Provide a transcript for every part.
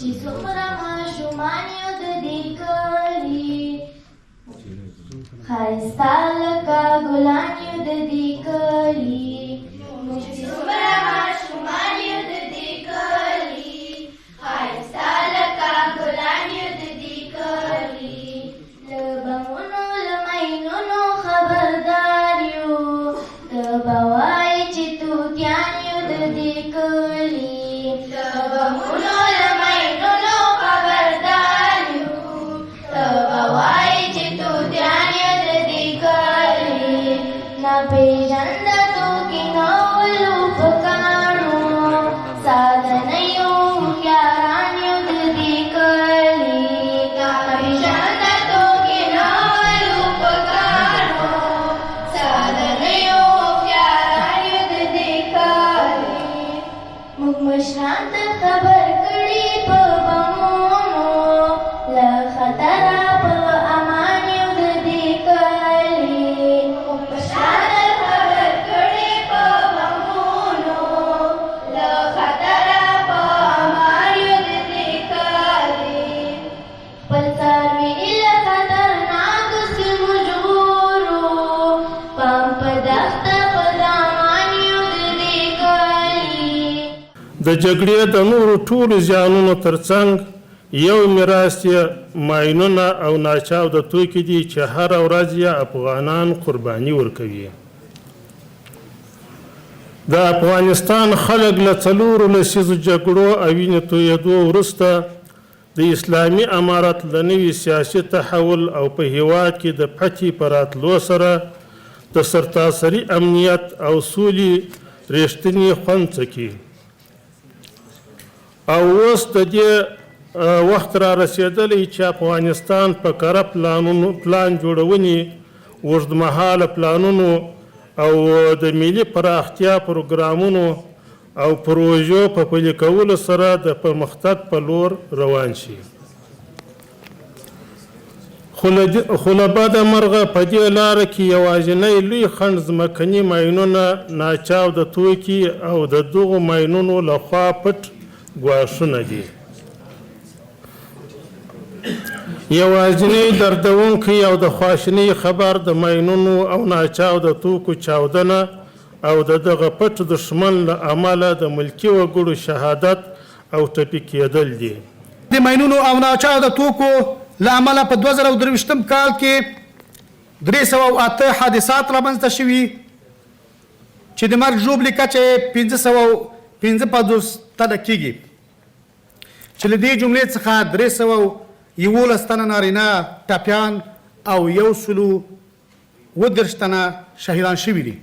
چې څومره ماشومان یو د دې کلي، ښایسته لکه ګلان یو د دې کلي. موږ چې څومره ماشومان یو د دې کلي، ښایسته لکه ګلان یو د دې کلي. له بمونو له ماینونو خبردار یو، ته به وایې چې توتیان یو د دې کلي. له بمونو له ماینونو خبردار یو، ته به وایې چې توتیان یو د دې کلي. ناپېژنده توکي نه ولو په کاڼو، ساده نه یو هوښیاران یو د دې کلي. ناپېژنده توکي نه ولو په کاڼو، ساده نه یو هوښیاران یو د دې کلي. موږ مشران ته خبر کړي په بمونو، له خطره په امان یو د دې کلي. موږ مشران ته خبر کړي په بمونو، له خطره په امان یو د دې کلي. خپل څاروي له خطرناکو سیمو ژغورو، پام په دښته په دامان یو د دې کلي. د جګړې د نورو ټولو زیانونو ترڅنګ یو میراث یې ماینونه او ناچاوده توکي دي چې هره ورځ یې افغانان قرباني ورکوي. د افغانستان خلک له 4 لسیزو جګړو او وینې تویېدو وروسته د اسلامي امارت له نوي سیاسي تحول او په هیواد کې د فتحې په راتلو سره د سرتاسري امنیت او سولې رښتیني خوند څکي. او اوس د دې وخت را رسېدلی چې افغانستان په کره پلان جوړونې، اوږدمهاله پلانونو او د ملي پراختیا پروګرامونو او پروژو په پلي کولو سره د پرمختګ په لور روان شي. خو له بده مرغه په دې لاره کې یوازینی لوی خنډ ځمکني ماینونه، ناچاوده توکي او د دغو ماینونو له خوا پټ ګواښونه دي. یوازینی دردونکی او د خواشینۍ خبر د ماینونو او ناچاوده توکو چاودنه او د دغه پټ دښمن له امله د ملکي وګړو شهادت او ټپي کېدل دي. د ماینونو او ناچاوده توکو له امله په 2023 کال کې 308 حادثات رامنځته شوي چې د مرګ ژوبلې کچه یې 555 تنه کېږي، چې له دې جملې څخه 311 تنه نارینه ټپیان او 137 تنه شهیدان شوي دي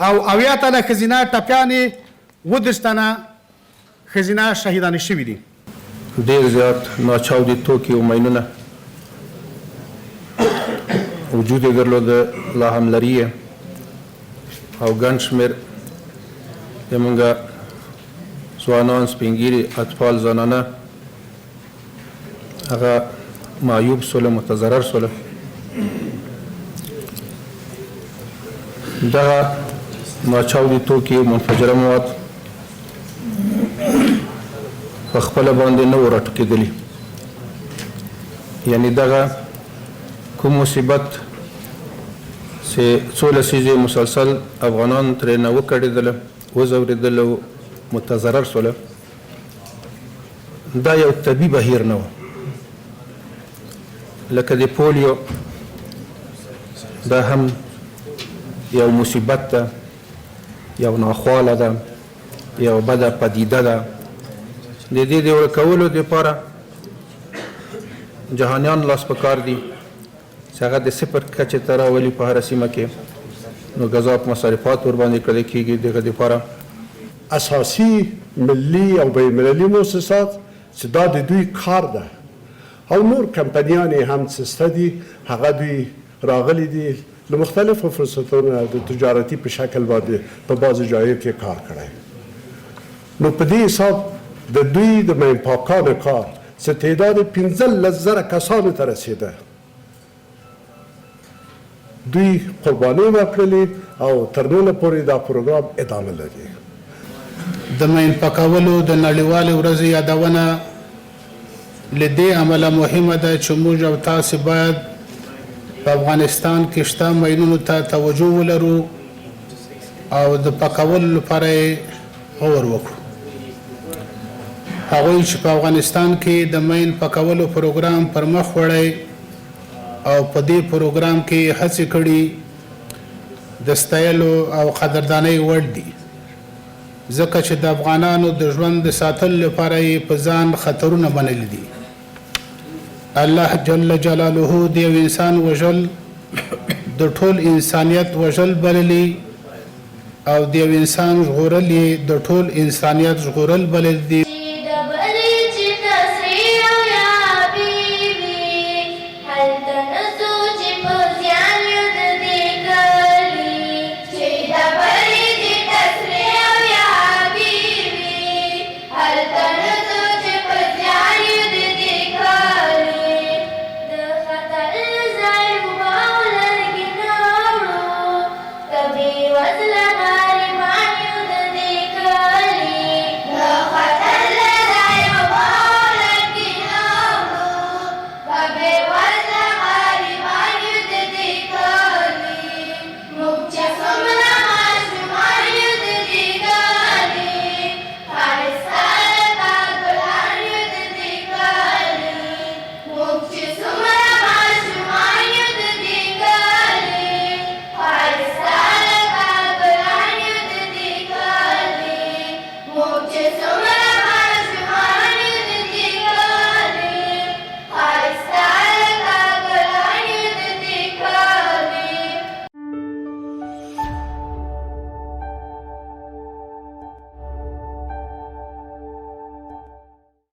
او 70 تنه ښځینه ټپیانې، 37 تنه ښځینه شهیدانې شوي دي. ډېر زیات ناچاودي توکي او ماینونه وجود یې درلوده، لا هم لري یې، او ګڼ شمېر زمونږ ځوانان، سپینږیري، اطفال، زنانه هغه معیوب سوله، متضرر سوله. دغه ناچاودي توکي او منفجره مواد په خپله باندې نه وو راټوکېدلي، یعنی دغه کوم مصیبت چې څو لسیزې مسلسل افغانان ترې نه وکړېدله، وځورېدل او متضرر سوله، دا یو طبي بهیر نه و، لکه د پولیو دا هم یو مصیبت ده، یو ناخواله ده، یو بده پدیده ده. د دې د ورکولو دپاره جهانیان لاس په کار دي چې هغه د صفر کچې ته راولي په هره سیمه کې، نو ګذاف مصارفات ورباندې کړل کېږي دغه دپاره. اساسي ملي او بین المللي موسسات چې دا د دوی کار ده او نور کمپنیانې هم چې شته دي، هغه دوی راغلي دي له مختلفو فرصتونو د تجارتي په شکل باندې په بعضې جایو کې کار کړی. نو په دې حساب د دوی د مین پاکانو کار چې تعداد یې 15,000 کسانو ته رسېده، دوی قربانۍ ورکړلې او تر ننه پورې دا پروګرام ادامه لري. د مین پاکولو د نړیوالې ورځې یادونه له دې امله مهمه ده چې موږ او تاسې باید په افغانستان کې شته ماینونو ته توجه ولرو او د پاکولو لپاره یې غور وکړو. هغوی چې په افغانستان کې د ماین پاکولو پروګرام پر مخ وړی او په دې پروګرام کې یې هڅې کړي، د ستایلو او قدردانۍ وړ دي، ځکه چې د افغانانو د ژوند د ساتلو لپاره یې په ځان خطرونه منلي دي. الله جل جلاله د یو انسان وژل د ټول انسانیت وژل بللي او د یو انسان ژغورل یې د ټول انسانیت ژغورل بللي دي.